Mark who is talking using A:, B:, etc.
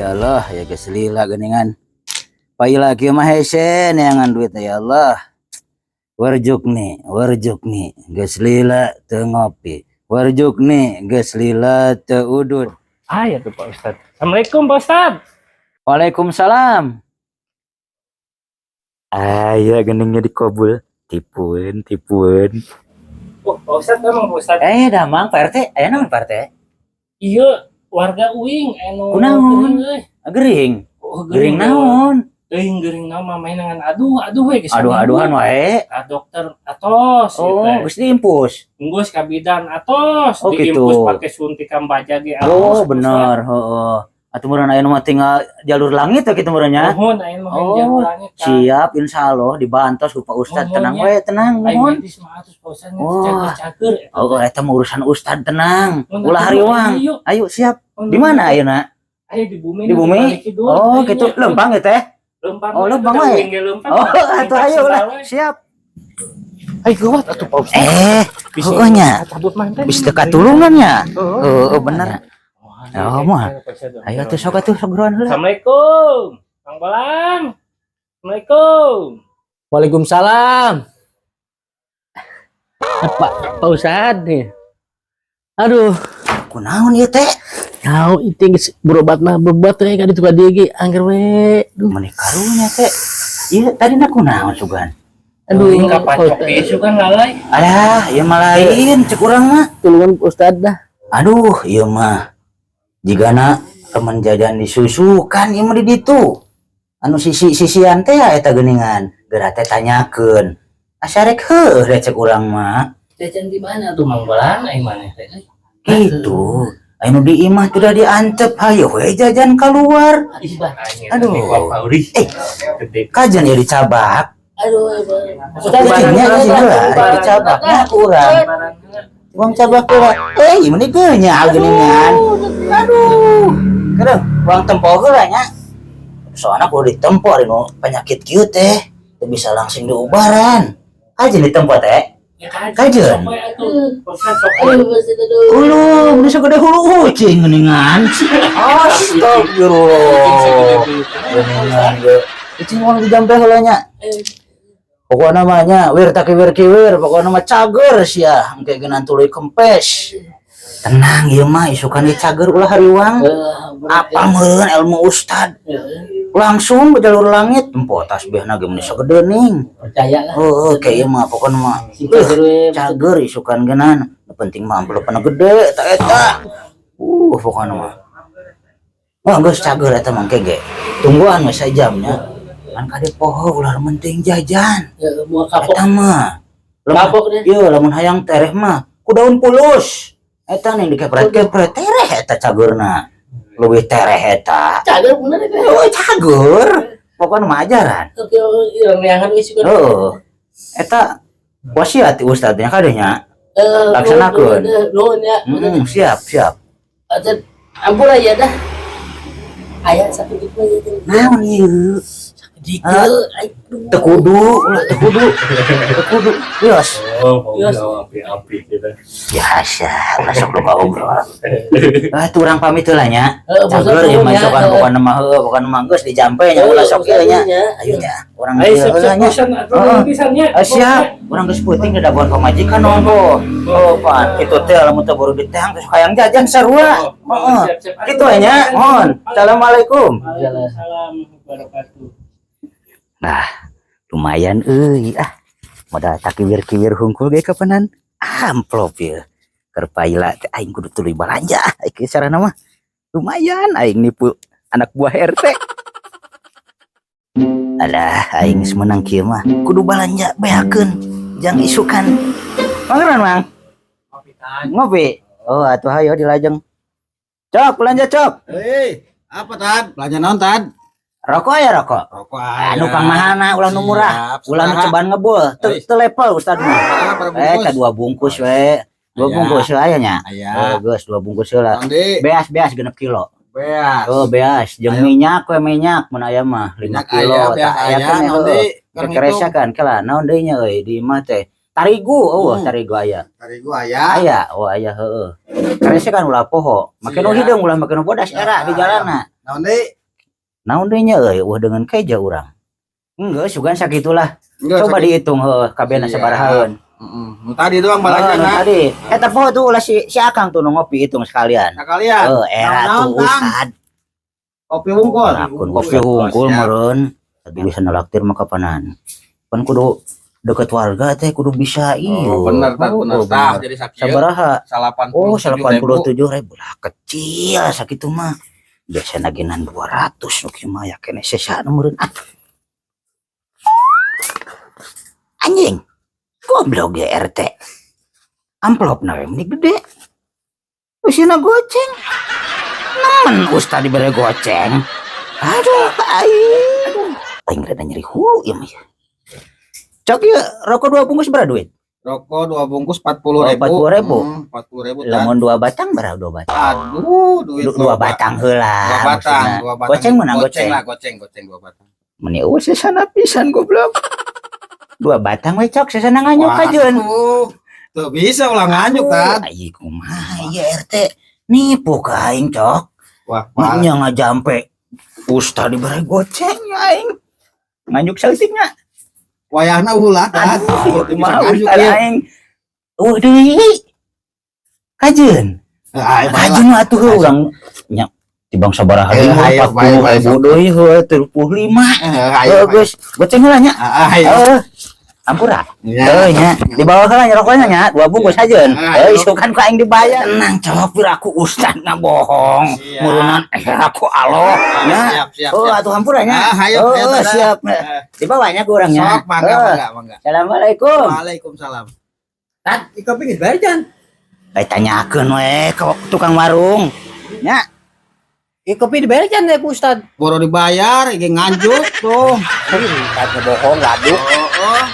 A: Ya Allah, ya geus lila geuningan. Paila kieu mah hese neangan duit, ya Allah. Warjukni, warjukni, geus lila teu ngopi. Warjukni, geus lila teu udud.
B: Ah ya tuh, Pak Ustad. Assalamualaikum, Pak Ustad.
A: Waalaikumsalam. Aya geningnya dikobul. Tipueun, tipueun.
B: Oh, Pak Ustad, emang Pak Ustad.
A: Eh, damang, Pak RT, aya naon, Pak RT?
B: Iya, warga uing anu
A: Kunaon?
B: Gering euy.
A: Gering.
B: Oh,
A: Gering naon?
B: Gering gering naon mah mainan aduh aduh we geus.
A: Aduh-aduhan wae.
B: Ka dokter atos.
A: Oh,
B: gitu.
A: Geus diimpus.
B: Geus ka bidan atos.
A: Oh,
B: diimpus
A: gitu.
B: Pakai suntikan baja ge atos.
A: Oh, bener, heeh. Atuh meureun aya nu mah tinggal jalur langit ya kitu meureun nya.
B: Nuhun, aya mah
A: Oh,
B: jalur langit ka.
A: Siap, insya Allah dibantos ku Pak Ustad.
B: Nuhun,
A: Tenang
B: ya.
A: We, tenang,
B: Aing
A: mohon.
B: medis mah atos, Pak Ustad.
A: Oh.
B: Cager-cager.
A: Oh, eta mah urusan Ustad, tenang.
B: Nuhun,
A: Ulah
B: atuh,
A: hariwang.
B: ayo.
A: Ayo, siap.
B: Nuhun,
A: Di mana ayeuna?
B: Ayo di bumi.
A: Di bumi? Oh, gitu. Lempang ya teh?
B: Lempang.
A: Oh, lempang wae.
B: Lempang.
A: Oh, atuh ayo lah. Siap.
B: Ayo gawat atuh, Pak Ustad.
A: Eh,
B: Bisa
A: heueuh nya.
B: cabut mantan.
A: Bisa dekat tulungan nya.
B: Heeh.
A: Heeh, bener. Oh, mah. Ayo atuh, sok atuh, sok geroan heula.
B: Assalamualaikum. Kang Bolang. Assalamualaikum.
C: Waalaikumsalam. Pak Pak Ustad nih. Aduh,
A: Kunaon ieu teh?
C: Kau itu geus berobat mah berobat we ka ditu ka dieu ge angger we. Duh,
A: Meuni karunya teh. Ieu tadi na kunaon sugan?
C: Aduh,
B: Aduh, kapan
C: Pak
B: cok
C: Ustad.
B: isu kan lalai.
A: Alah, ieu mah lain cek urang mah.
C: Tulungan Pak Ustad dah.
A: Aduh, ieu mah jigana temen jajan disusukan ieu mah di ditu. Anu sisi-sisian teh ya eta geuningan. Geura teh tanyakeun. Asa rek heuh deh cek urang mah.
B: Jajan di mana tuh, Mang Bolang, ai maneh teh?
A: Gitu. Anu di imah tidak diantep, hayo we jajan keluar. Aduh.
B: Aduh.
A: Eh.
B: Gede.
A: Kajian ya dicabak.
C: Aduh, Ustad.
A: Kucingnya sih heula, dicabaknya urang. Uang cabak heula. Eh, meni geunya geuningan. Aduh. Kadang uang tempo heula nya. Soalnya kudu ditempo ari nu penyakit kieu teh teu bisa langsung diubaran. Kajian ditempo teh.
B: Ya kajian.
A: Kajian.
B: Sok we atuh. Ustad sok.
C: Aduh, Ustad, aduh.
A: Hulu, meni sagede hulu ucing geuningan. Astagfirullah. Geuningan ge. Ucing uang dijampe heula nya. Pokoknya namanya wir takiwir kiwir, pokoknya mah cager sia, engke geunan tuluy kempes. Tenang ieu mah isukan ge cager, ulah hariwang. Apa meureun ilmu ustad? Langsung ke jalur langit, tempo tasbihna ge meni sagede ning.
C: Percaya lah.
A: Oh, kayak ieu mah pokoknya mah
C: Sing cager we.
A: Cager isukan geunan. Nu penting mah amplopna gede eta eta. Pokoknya mah. Wah, geus cager eta mah engke ge. Tungguan we sajamnya. Kan kade poho ulah penting jajan.
C: Ya, mau kapok.
A: Eta mah.
C: Kapok deh.
A: Iya, lamun hayang tereh mah ku daun pulus. Eta ning dikepret-kepret tereh eta cageurna. Leuwih tereh eta.
C: Cager bener itu.
A: Oh, cager. Pokoknya mah ajaran.
C: Oke, iya, neangan geus juga.
A: Heeh. Eta wasiat ti ustadnya kadenya.
C: Eh,
A: Laksanakeun.
C: Nuhun ya.
A: Siap, siap.
C: Atuh, ampura ya dah. Aya satu gitu aja tuh.
A: Naon ieu?
C: Dike, aduh.
A: Teu kudu, ulah teu kudu. Teu kudu. Wios.
B: Oh,
C: Yos.
B: api-api gitu.
A: Biasa, ulah sok loba obrol. Ah, tuh urang pamit heula nya.
C: Heeh,
A: Cager ieu mah
C: ya.
A: isokan pokona mah heueuh, pokona mah geus dijampe nya ulah sok ieu nya. Ayo nya, urang
B: Ayo
A: ieu
B: siap
A: heula
B: siap
A: nya.
B: Bosan atuh
A: Heeh.
B: pisan nya.
A: Ah, siap. Urang geus peuting didagoan pamajikan nongko. Oh, pan kitu teh lamun teu baru ditehang terus hayang jajan sarua. Heeh.
B: Siap siap.
A: Kitu nya, mohon. Assalamualaikum.
B: Waalaikumsalam wabarakatuh.
A: Nah, lumayan euy ah. Modal takiwir-kiwir hungkul ge kapanan. Amplop ya. Keur paila teh aing kudu tuluy balanja. Ieu carana mah. Lumayan aing nipu anak buah RT. Alah, aing geus meunang kieu mah kudu balanja beakeun jang isukan. Mangeran, Mang. Ngopi. Oh, atuh hayo dilajeng. Cok, belanja, Cok.
D: Hei, apa, Tad? Belanja naon, Tad?
A: Rokok ya rokok.
D: Rokok aja.
A: Anu pang mahana, ulah nu murah.
D: Siap,
A: Ulah nu
D: sabaraha?
A: ceban ngebul. Teu
D: Ais.
A: Teu level ustad mah.
D: Ah, berapa
A: Eh,
D: bungkus?
A: ka dua bungkus we. Dua
D: Aya.
A: Bungkus we aya nya.
D: Aya.
A: Oh, geus dua bungkus heula.
D: Naon deui?
A: Beas beas 6 kilo.
D: Beas.
A: Oh, beas jeung
D: Ayo.
A: minyak we minyak mun aya mah 5
D: Minyak
A: kilo.
D: aya, beas
A: Tah, aya
D: aya,
A: kan
D: naon
A: heueuh.
D: deui? Keur
A: Keresya
D: ngitung.
A: kan kela naon deui nya euy di imah teh. Tarigu, oh, tarigu aya.
D: Tarigu aya.
A: Aya, oh aya heueuh. Keresya kan ulah poho. Make nu
D: Siap.
A: hideung ulah make nu bodas era di
D: Ya,
A: jalanna.
D: Naon deui?
A: Naon deui nya euy, euweuh dengan keja urang. Enggak, sugan sakitulah.
D: Enggak,
A: Coba
D: sakit.
A: Dihitung heuh kabehna
D: Siap.
A: Sabarahaeun.
D: Heeh. Nu tadi doang
A: Oh,
D: balanja
A: nu
D: na.
A: tadi. Eta poho tuh ulah si si Akang tuh nu ngopi, hitung sekalian.
D: Sekalian.
A: Eh, era
D: Naon,
A: tuh
D: Kang?
A: Ustad.
D: Kopi wungkul.
A: Akun kopi hungkul
D: Siap.
A: meureun. Tadi bisa nalaktir mah kapanan. Pan kudu deket warga teh, kudu bisa ieu.
D: Oh, bener Tad,
A: Oh,
D: bener.
A: oh,
D: Tah,
A: bener.
D: jadi sakieu.
A: Sabaraha?
D: 87.
A: Oh, 87 ribu lah, kecil sakitu mah. Biasa naginan 200 nu kieu mah ya keneh sesa nu meureun. Ah. Anjing. Goblok ya RT. Amplop na we meni gede. Usina goceng. Nemen ustad dibere goceng. Aduh, aing. Aduh, aing rada nyeri hulu ya mah. Ya. Cok ya, rokok dua bungkus berapa duit?
D: Rokok dua bungkus 40 ribu.
A: Oh, 40.000.
D: 40 ribu. Tad.
A: Lamun dua batang berapa dua batang?
D: Aduh, duit
A: Dua
D: loba.
A: batang heula.
D: Dua batang,
A: Maksudna.
D: dua batang.
A: Goceng menang
D: goceng
A: goceng.
D: lah, goceng, goceng dua batang.
A: Meni euweuh sesana pisan goblok. Dua batang we cok, sesana nganjuk kajeun.
D: Waduh, tuh bisa ulah nganjuk kan.
A: Ai kumaha ieu RT? Nipu ka aing cok.
D: Wah, wah.
A: Nya ngajampe. Ustad dibere goceng aing. Nganjuk saeutiknya.
D: Wayahna ulah kan.
A: Aduh,
D: Bisa
A: kumaha
D: nganjuk
A: ustad
D: ya.
A: Aing. Euweuh deui. Kajeun.
D: Ayo,
A: Kajeun atuh urang nya tibang sabaraha
D: Eh,
A: deui mah
D: ayo, bae,
A: 40
D: bae,
A: ribu deui heuh 35.
D: Ayo,
A: Heuh geus, goceng heula nya.
D: ayo.
A: Heuh. Ampura.
D: Ya.
A: Heuh nya, dibawa heula nya rokoknya nya, dua bungkus aja.
D: Ah,
A: Heuh,
D: ayo.
A: isukan ku aing dibayar. Tenang cok, pir aku ustad bohong.
D: Siap.
A: Murunan aku aloh nya.
D: Siap, siap,
A: Oh,
D: siap.
A: atuh hampura nya.
D: Ah, ayo,
A: Oh,
D: ayo,
A: oh,
D: dadah.
A: siap. Dibawanya ku urang nya.
D: Sok, mangga,
A: Heuh.
D: mangga, mangga.
A: Assalamualaikum.
D: Waalaikumsalam.
E: Tad, kopi geus bayar can?
A: Eh, tanyakeun we ke tukang warung. Nya,
E: Ih, kopi dibayar can ya ku Ustad?
D: Boro dibayar, iki nganjuk tuh.
E: Ustad bohong waduk.
D: Oh, oh.